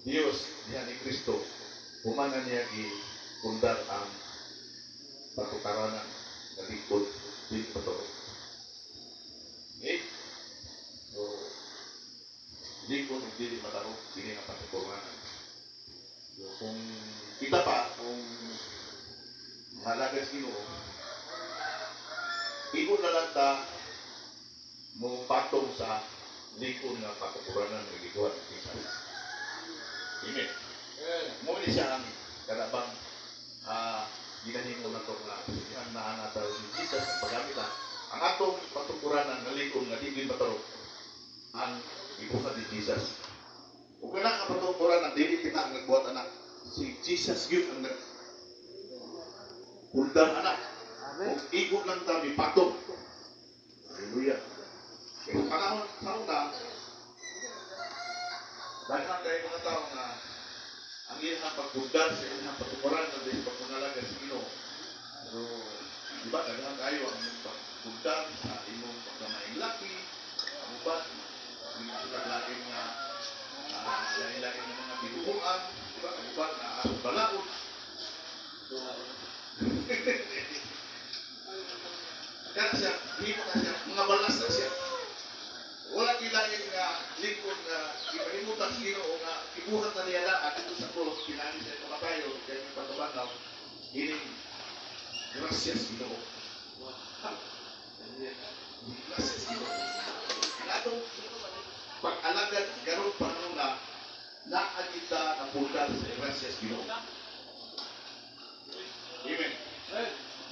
Dios diha ni Kristo, human na niya gipundar ang patukaranan nga lig-on, dili matarong. Okay? So, lig-on ug dili matarong, dili nga patukaranan. So, kung kita pa, kung mahalaga sa Ginoo, igo na lang ta mo patong sa lig-on nga patukuranan ng gibuhat ni Jesus. Amen. Mo ni siya ang kanabang ginahimo na to nga ang naanata si Jesus ang paggamit na ang atong patukuranan nga lig-on nga dili matarong ang gibuhat ni Jesus. Ug kana nga patukuranan, dili kita ang nagbuhat ana. Si Jesus gyud ang nag pundar ana. Amen. Ug igo lang ta mipatong. Hallelujah. Kaya sa panahon sa una, daghan kay mga tao nga ang iyang pagpundar sa iyang patukuran na dahil pagpangalaga sa Ginoo. Pero, di ba, daghan kayo ang imong pagpundar sa imong pagkamaing laki, ang uban, ang lain nga lain-lain nga mga binuhuan, di ba, ang uban na balaod. So, kana siya, himo na siya, mga balas na siya. Wala kilain nga lingkod nga ipahimutan sa Ginoo nga ibuhat na niya na dito sa krus kinahanglan siya kamatayo kay may pagkabanhaw ining grasya Ginoo. Grasya Ginoo. Ang atong pag-alagad karon panahon na naa kita napundar sa grasya Ginoo. Amen.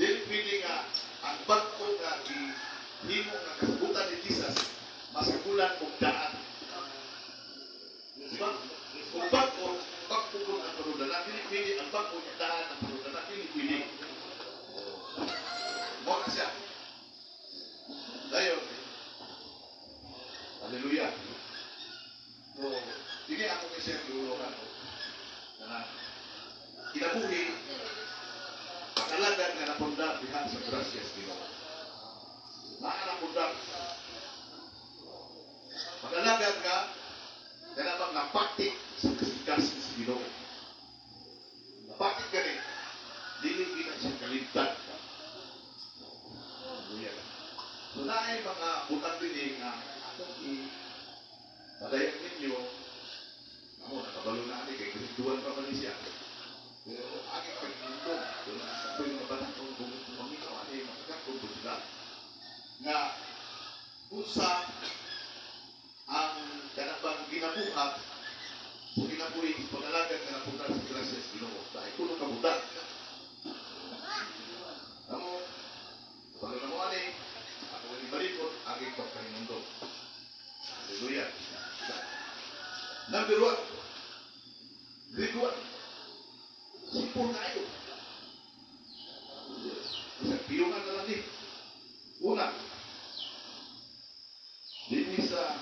Dili pwede nga ang bag-o nga gihimo nga kasabutan ni Jesus masagulan og daan. Di ba? Kung bag-o, bag-o kung ang panundanan, dili pwede ang bag-o nga daan ang panundanan, dili pwede. Mo na siya. Dayon. Hallelujah. So, dili ako ni siya giulungan. Na kinabuhi, pag-alagad nga napundar diha sa grasya Ginoo. Naa napundar. Pag-alagad ka, kanabang napaktik sa kasing-kasing sa Ginoo. Napaktik ka ni, dili gina siya kalimtan. Hallelujah. So naay mga butang dinhi nga atong i padayon ninyo. Amo nakabalo na ani kay grade 1 pa man ni siya. Pero aking paghinumdom, kung sa mga bata kung maminaw ani makakakon po sila. Nga unsa ang kanabang ginabuhat sa kinabuhi sa pag-alagad nga napundar sa grasya sa Ginoo. Dahil kuno ka butang. Amo, pag na mo ani, ako ni balikot, aking pagpahinumdom. Hallelujah. Number 1. Grade 1. Simple tayo. Sa piyungan na lang ni. Una, dini sa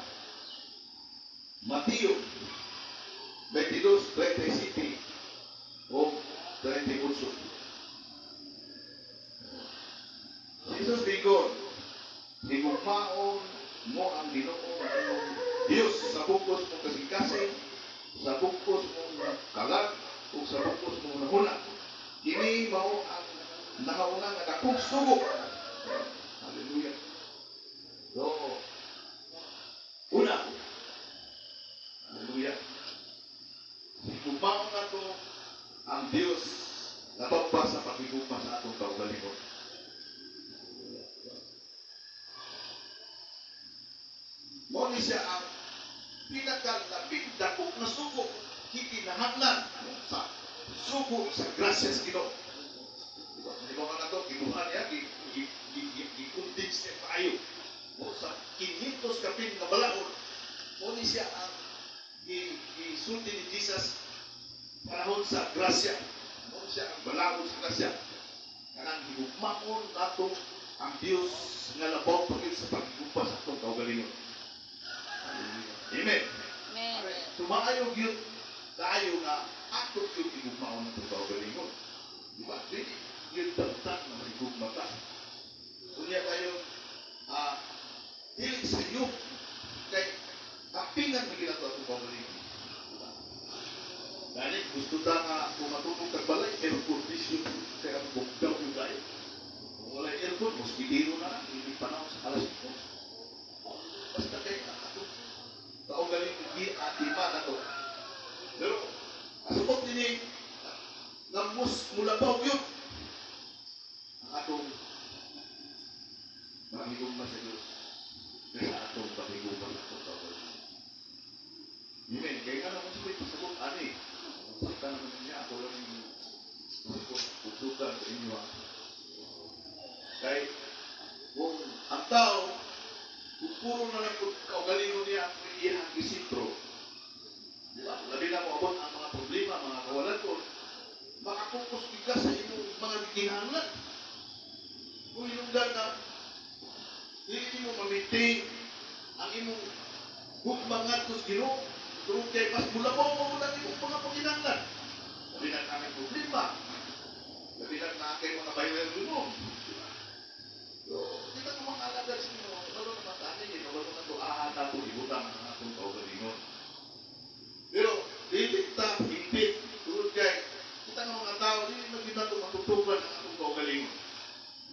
Mateo 22:37 o 38. Jesus miingon, "Higugmaon mo ang Ginoo nga imong Dios sa bugkos mong kasing-kasing, sa bugkos mong kalag, ug sa bugkos mong hunahuna. Kini mao ang nahauna nga dakong sugo." Hallelujah. So, una, hallelujah. Higugmaon nato ang Dios labaw pa sa paghigugma sa atong kaugalingon. Mo ni siya ang pinakalabing dako nga sugo kikinahanglan sa sugo sa grasya sa Ginoo. Diba? Di ba nga nato kinuha niya gi-condense niya kaayo. Mo sa 500 kapin nga balaod. Mo ni siya ang gisulti ni Jesus panahon sa grasya. Mo ni siya ang balaod sa grasya. Kanang higugmaon nato ang Dios nga labaw pa gyud sa paghigugma sa atong kaugalingon. Amen. Amen. So maayo gyud kaayo nga ato gyud higugmaon ang atong kaugalingon. Di ba? Dili gyud dagtan nga mahigugma ta. Unya kayo dili sa iyo kay kapingan man gyud ato atong kaugalingon. Diba? Gusto ta nga kung matulog kag balay, air condition kay ang bugtaw yung kayo. Kung wala aircon, moskitero na lang, hindi panahon sa alas 5. Basta kay ang atong kaugaling giatiman na to. Pero, asupot din nga mus mulabaw yun ang atong paghigugma sa Diyos kaysa atong paghigugma sa atong kaugalingon. Amen. Kaya nga naman sila pasabot, ani. Sakta naman niya, ako lang yung tutukan sa inyo. Ha. Kay, kung ang tao, kung puro na lang kung kaugalingon niya ang iyang isintro, di ba? Labi na mo abot ang mga problema, mga kawalan ko, makapokus ka sa imong mga gikinahanglan. Kung hinungdan na, hindi mo ma-maintain ang imong hugma ngadto sa Ginoo, tungod kay mas mulabaw mo muna ang imong mga panginahanglan. Labi na kami problema. Labi na na kay mga bayad mo. So, kita ko mga alagad sa Ginoo, kabalo naman tani, kabalo na to, ah, nato ibutang ang atong kaugalingon. Pero, dili ta hindi, tungod kay, kita nga mga tao, dili man kita to matutukan ang atong kaugalingon.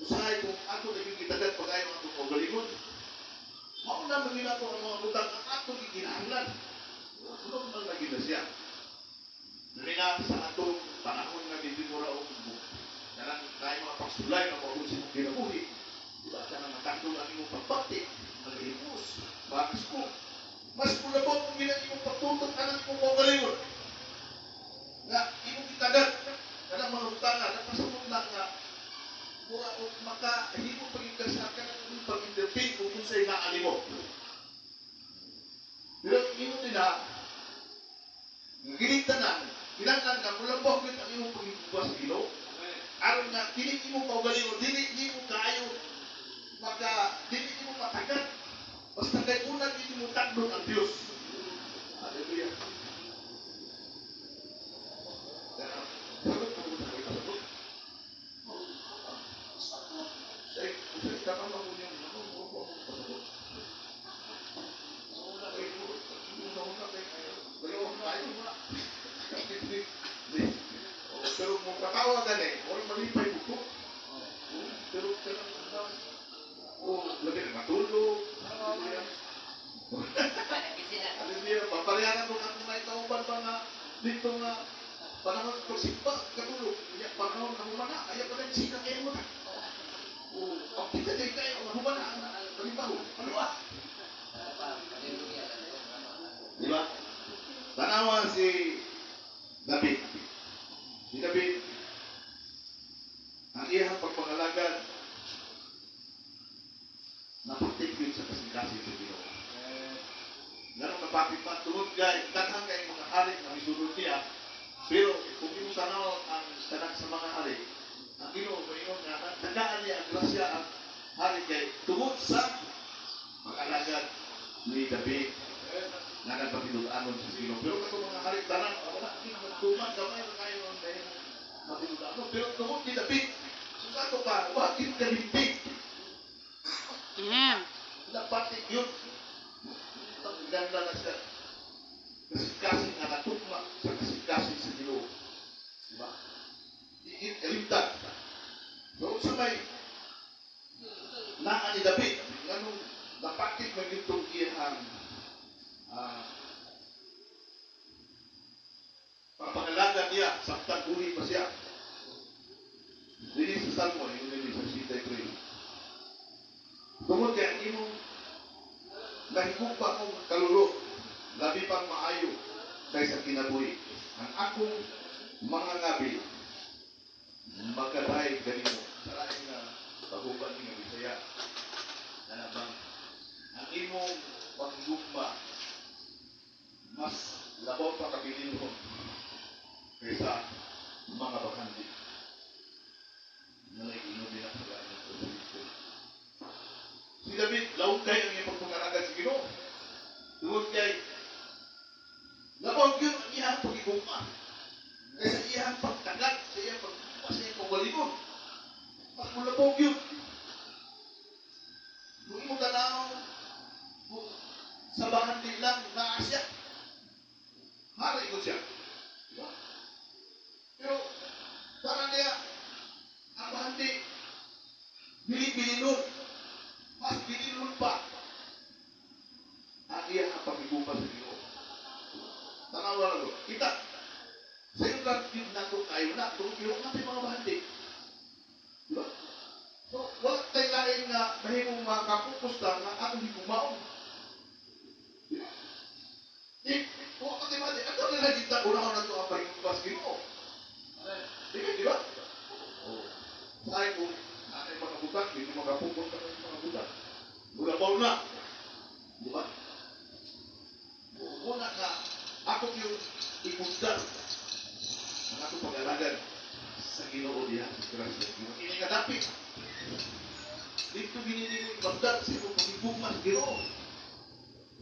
Usahay kung ato na yung gitagat pagayo ang atong kaugalingon, mauna man gina to ang mga butang ang atong gikinahanglan. Normal na gina siya. Dali na sa atong panahon nga medyo mura og kanang tayo mga pagsulay nga maabot sa imong kinabuhi. Diba? Kanang matandong ang imong pagbati, maghimos, magas ko. Mas mulabaw kung ginang imong pagtutok kanang imong kaugalingon. Nga imong gitagat kanang mga butanga napasabot na nga mura og makahimo pagid ka sa kanang imong pag-entertain kung unsay naa nimo. Pero imo din na gilita na kinahanglan nga mulabaw gyud ang imong pagigugma sa Ginoo. Aron nga dili nimo kaugalingon, dili nimo kaayo maka dili nimo matagat. Basta kay una dili mo tagdon ang Dios. Hallelujah. Sagot mo sa sagot. Say, tama mo niyo, ano mo ko pasagot. Una kay una una kay kayo kayo mo na. Pero mo katawa gani, wala malipay ko. Pero kanang oh, lagi na matulog. Hallelujah. Hallelujah. Paparehan ko kang may kauban pa nga dito nga panahon pagsimba katulog. Nya panahon na humana, ayaw pa rin sika kayo mo na. Oh, pagkita din kayo nga humana ang palibaho. Paluwa. Di ba? Tanawa si David. Si David, ang iyang pagpangalagad, napaktik yun sa kasing-kasing sa Ginoo. Ganun napakit man, tungod kay, daghang kay mga hari na misunod niya, pero kung imo tanaw ang tanan sa mga hari, ang Ginoo maingon nga, tagaan niya ang grasya ang hari kay tungod sa pag-alagad ni David nga nagpatinud-anon sa Ginoo. Pero katong mga hari tanan, wala din nagtuman gamay ra kayo ang dahil matinud-anon. Pero tungod ni David, susato ka, wa gid kalimpig. Amen. Napatik yun. Ang ganda na siya. Kasing-kasing nga natugma sa kasing-kasing sa Ginoo. Diba? Igit kalimtan. So, sa may naa ni David, nganong napakit man itong iyang pagpangalaga niya, samtang buhi pa siya. Dili sa Salmo, yung dili sa 63. Tungod kay ang imong nahigugma kong kalulo, labi pang maayo kaysa kinabuhi. Ang akong mga ngabi, magkadaig kanimo. Sa lain nga paguban ni nga Bisaya, na bang ang imong paghigugma mas labaw pa kabilinhon kaysa mga bakandi. Nalay-ino din ang sa lain ng translation. Si David, lawag kay ang iyang pagpangalagad sa Ginoo. Tungod kay labaw gyud ang iyang pagigugma kaysa iyang pagtagat, sa iyang pagigugma, sa iyang pagwalingon. Mas mulabaw gyud. Kung imo tanaw, kung sa bahandi lang naa siya, hari ko siya. Diba? Tanawa lang ko. Kita, sa iyo lang yun nato kayo na, tungkol yung natin mga bahandi. Diba? So, wala tayo lain nga mahimong makapokus ta nga atong higumaon. Diba? Di, kung ako tayo ato na lang kita, unahon na ito ang pahigugmas Ginoo. Di ba? Di ba? Oh. Sa kung nanay mga butang, di mo makapokus na ng mga butang. Mulabaw na. Di ba? Muna ka, ako yung ipundar ang atong pag-alagad sa Ginoo diha sa grasya. Ginoo. Ini kadapit. Dito ginini ipundar sa imong pagigugma sa Ginoo.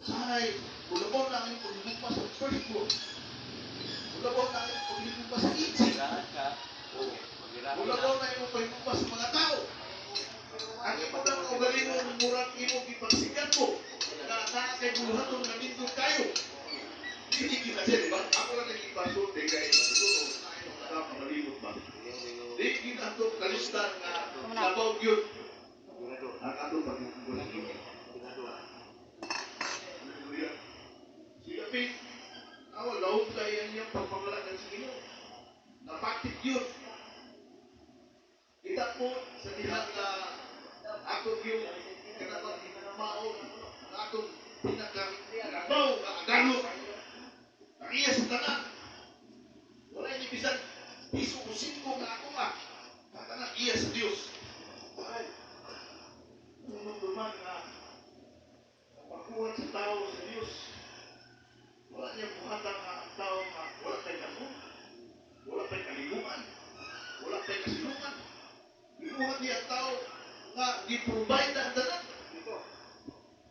Sahay, mulabaw na ang imong pagigugma sa first floor. Mulabaw na ang imong pagigugma sa Egypt. Mulabaw na imong pagigugma sa mga tao. Ang imo lang kaugalingon murag imo gipagsikat mo na naa kay buluhaton nga nindot kayo. Dili kita siya, di ba? Ako lang nag-ipasulti kay siguro na imong tao malimot ba? Di kita to kalistan nga labaw gyud ang atong pagigugma sa Ginoo. Hallelujah. Si David, awa lawom kay ang iyang pagpangalagan sa Ginoo. Napakit yun. Kita po sa diha nga atong yung kanabang maon, ang atong pinaka labaw nga agalo. Ang iya sa tanan. Wala ni bisan piso o singko nga ako nga. Ang tanan iya sa Dios. Ay, nung duman nga pagkuhan sa tao sa Dios, wala niya buhatan nga ang tao nga wala pa'y kanun, wala pa'y kaliguan, wala pa'y kasilungan. Gibuhat niya ang tao nga gi-provide ang tanan. Diba,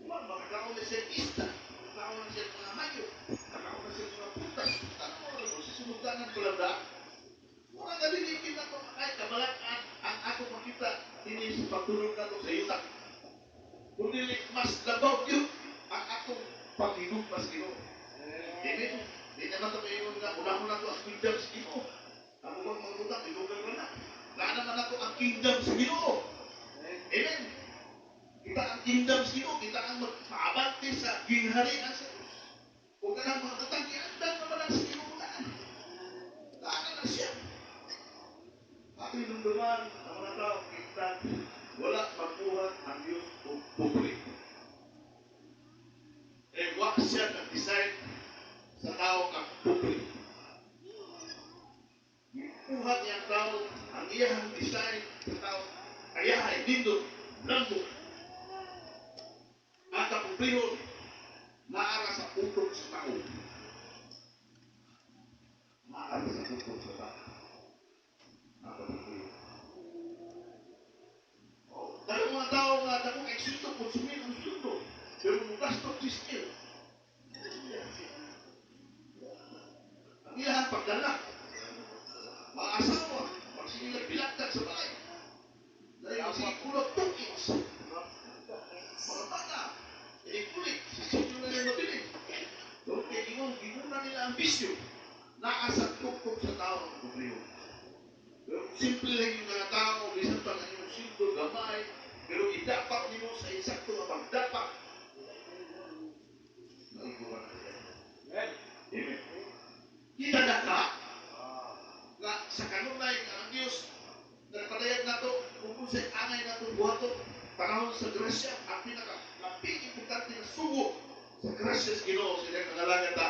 makakaon na siya isda, makakaon na siya mga hayop, makakaon na siya mga prutas. Tanaw mo sa sunugdanan ko lang da. Mura nga dili na to ay kabalakan ang ako makita ini sa pagtulog nato sa yuta. Kung dili mas labaw yun ang atong paghinugma sa Ginoo. Amen. Di naman ito may nga unahon nato ang kingdom sa Ginoo. Ang ubang mga butang ilugar na na. Naa naman nato ang kingdom sa Ginoo. Amen. Kita ang kingdom sa Ginoo, kita ang magpaabante sa gingharian sa Diyos. Kung kanang mga butang giandam naman ang sa Ginoo naan. Naan na siya. Ating dumduman ang mga tao, kita wala magbuhat ang Diyos og pobre. Eh, wa siya nag-design sa tao nga pobre. Gibuhat niya ang tao, ang iyang design sa tao, ayahay, nindot, lambo. At ang pobrehon, naara sa utok sa tao. Naara sa utok sa tao. Ang kapobrehon. Oh, dahil mga tao nga dako kay sweldo, konsumin ang sweldo. Pero mo gasto skill. Ang iyang pagdala, mga asawa, magsigila bilagdag sa balay. Dahil magsige kulog tukis. Mga bata, ikulit, sisinyo na nila mabili. Doon kay ingon, ginguna nila ang bisyo. Naa sa tuktok sa tao ang problema. Pero simple lang yung mga tao, bisan pa ang inyong sweldo, gamay, pero idapat nimo sa insakto nga pagdapat. Naikuha na siya. Amen. Kita na ka, nga sa kanunay nga ang Diyos nagpadayag nato kung unsay angay nato buhaton panahon sa grasya ang pinaka labing importante nga sugo sa grasya sa Ginoo sila nga ta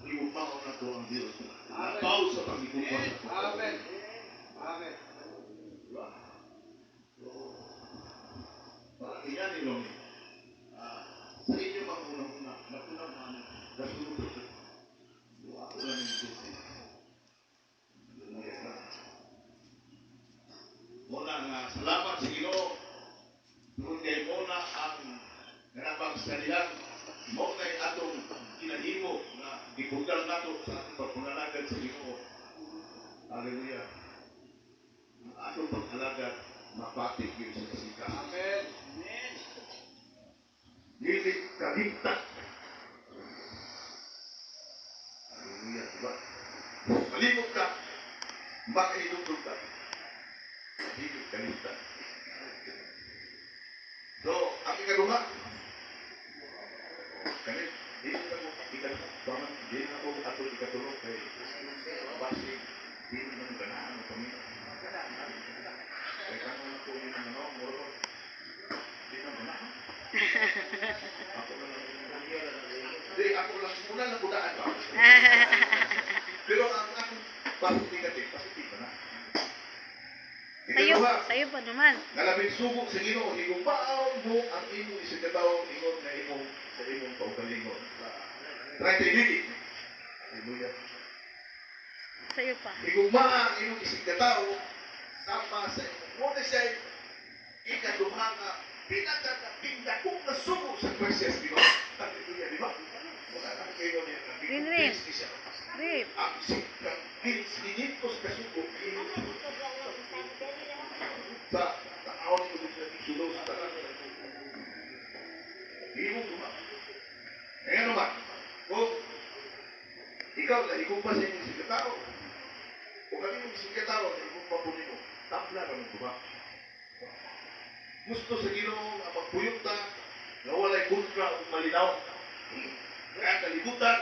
higugmaon nato ang Diyos. Labaw sa paghigugma sa Amen. Amen. Diba? So, para iyan ni Lomi. Sa inyo bang unang-una, natunang ano, nasunod ko. So, ako lang yung susi. Muna nga, salamat sa Ginoo. Tungod kay muna ang ganabang salihan, mo na atong kinahimo na gipundar nato sa atong pagpangalagad sa Ginoo. Hallelujah. Ang atong pag-alagad, mapatik yun sa kasingkasan. Amen. Dili kahigta. Hallelujah, diba? Malimot ka, makainugtog ka. Dili kahigta. So, ang ikaduha, kani, dili na mo ikaduha, dili na ko ato ikatulo. na kudaan ba? Pero ang akong positive, negative, positive na. Sayo, Ikaduha, sayo pa naman. nga labing sugo sa Ginoo, higugmaon mo ang imong isigkatawo ingon nga imong sa imong kaugalingon. Try to dili. Hallelujah. Sayo pa. Higugmaa ang imong isigkatawo sama sa imong. Mao na siya ikaduha nga pinakadakong nga sugo sa grasya sa Ginoo. Hallelujah, di ba? Wala na kayo niya. Rin, rin. Siya. Babe. Ang sikang 500 ka sugo sa taon ko sa isulo sa tanan. Di mo tuma. Kaya naman, kung ikaw na higugma sa imong isigkatawo, o kami mong isigkatawo na higugma po nimo, tabla ra mong tuma. Gusto sa Ginoo nga magpuyok ta nga walay kontra ug malinaw. Kaya ang kalibutan,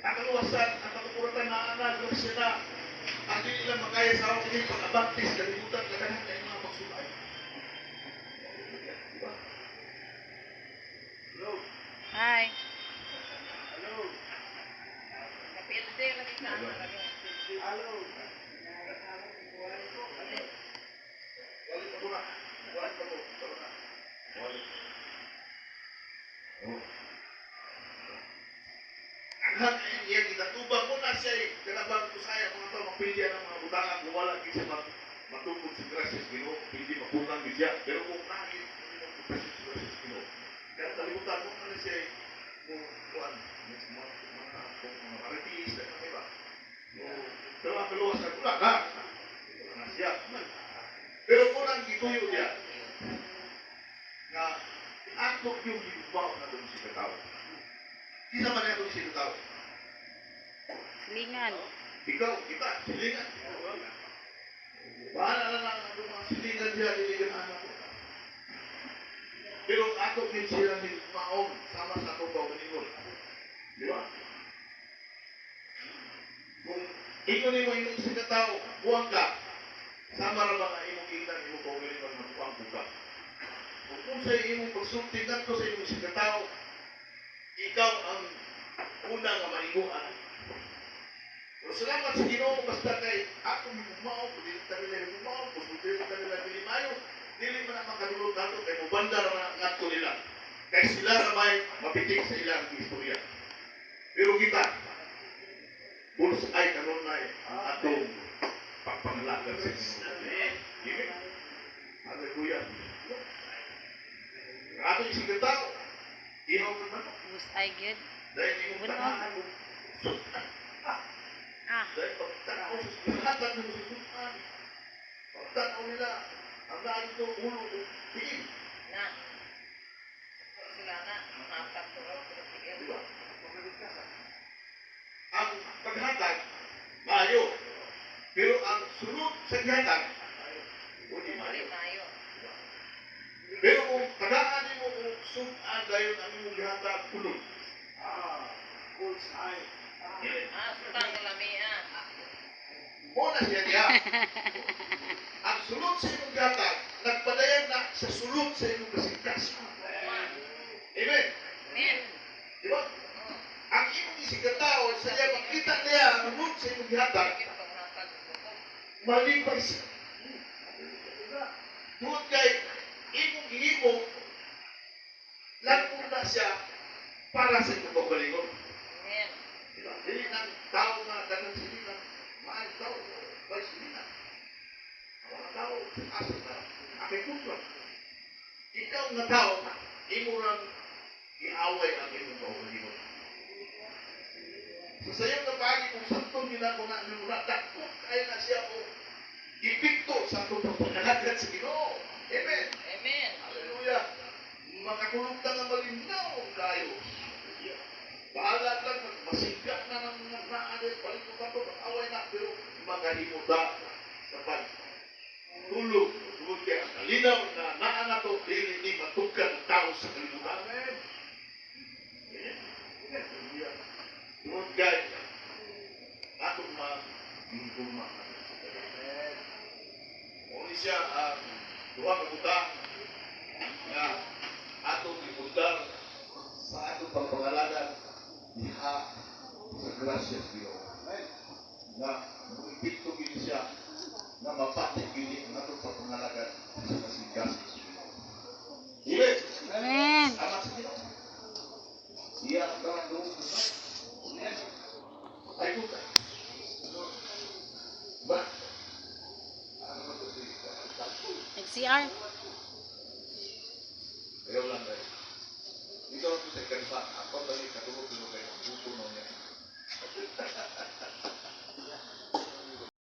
ang kaluwasan, ang katukuratan na ana, grasya na. Ang dili lang makaya sa akong kini pag-abaktis, kalibutan, kadaghan kay mga pagsulay. Diba? Hello. Hi. Hello. Hello. Wali pa ko na. Wali pa ko. Tara na. Wali. Oh. Aghan ay iyang gitatubang mo na siya kanabang usaya mga tao mapilya ng mga butangan kung wala gid siya matungkol sa grasya sa Ginoo, pili makunang gid siya. Pero kung nagit mo sa grasya sa Ginoo, kaya kalibutan mo na siya mo kuan mga mga mga maritis na mga iba. Pero ang kaluwasan wala na. Wala na siya. Pero kung ang gituyo niya, nga ato yung gigubaw na doon si katao. Kinsa man ato si katao? Silingan. Ikaw, kita, silingan. Bahala na lang ang mga silingan diya, dili ganahan ako. Pero ato din sila maong sama sa atong kaugalingon. Di ba? Kung ingon nimo imong isa ka tawo, buwang ka, sama ra ba nga imong ingnan imong kaugalingon nga buwang ka. Kung unsay imong pagsulti ngadto sa imong isa ka tawo, ikaw ang una nga mainguan. Pero salamat sa Ginoo basta kay akong higugmaon, kung dili ta nila higugmaon, kung dili ta nila dili maayo, dili man na makadulog nato kay mubanda ra man ngadto nila. Kay sila ra may mapitik sa ilang istorya. Pero kita, bullseye kanunay ang atong pagpangalagan sa Ginoo. Amen. Hallelujah. Ang atong isig tao, ihaw man manok. Bullseye good. Dahil imong Bunog. tagaan mo, sutan. Ah. Dahil pagtanaw sa hatag mo sa sutan, pagtanaw nila, ang daan ito, ulo, tingin. Na. Sila na, mahatag ko raw, pero sige. Di ba? Ang paghatag, maayo. Pero ang sunod sa gihatag, hindi maayo. Dili maayo. Pero kung tagaan nimo kung sudan dayon ang imong gihatag, ulod. Ah, bullseye. Ah, sutang lami ah. Mo na siya diha. Ang sulod sa imong gihatag, nagpadayon na sa sulod sa imong kasing-kasing. Amen. Amen. Di ba? Ang imong isigkatao, sa iya makita niya ang sulod sa imong gihatag, Sige, paghatag ko. malipay siya. Tungod kay imong gihimo, lagpo na siya para sa imong kaugalingon. Amen. Diba? Dili nang tao nga daghang silina, mahal tao, may silina. Ang mga tao, asa na, aking kontra. Ikaw nga tao, imo rang giaway ang imong kaugalingon. Sa sayo nga paagi kung sakto nila ko na nila, dako kay na siya o epekto sa atong pagpangalagad sa Ginoo. Amen. Amen. Hallelujah. Makakulog ta nga malinaw kayo. Bahala lang, masigga na ng naalis, palito ka to, away na, pero makahimo ta sa pag tulog, tungod kay ang kalinaw na naa na to, dili ni matugkan ang tao sa kalibutan. Amen. Hallelujah. Tungod kay atong mahigugma. Amen. Mao ni siya ang duha ka butang nga atong ibundar sa atong pagpangalagan. dinha sa grasya sa Ginoo. Na moepekto gini siya na mapati gini ang atong pagpangalagad sa kasing-kasing sa Ginoo. Amen. Amen. Salamat sa Ginoo. Iya ang tanang duog. Ay, puta. Ba? Ano ba ito si Nag-CR. Ayaw lang, guys. Dito ako sa ikalima. Ako dali katulog dito kay magbuto.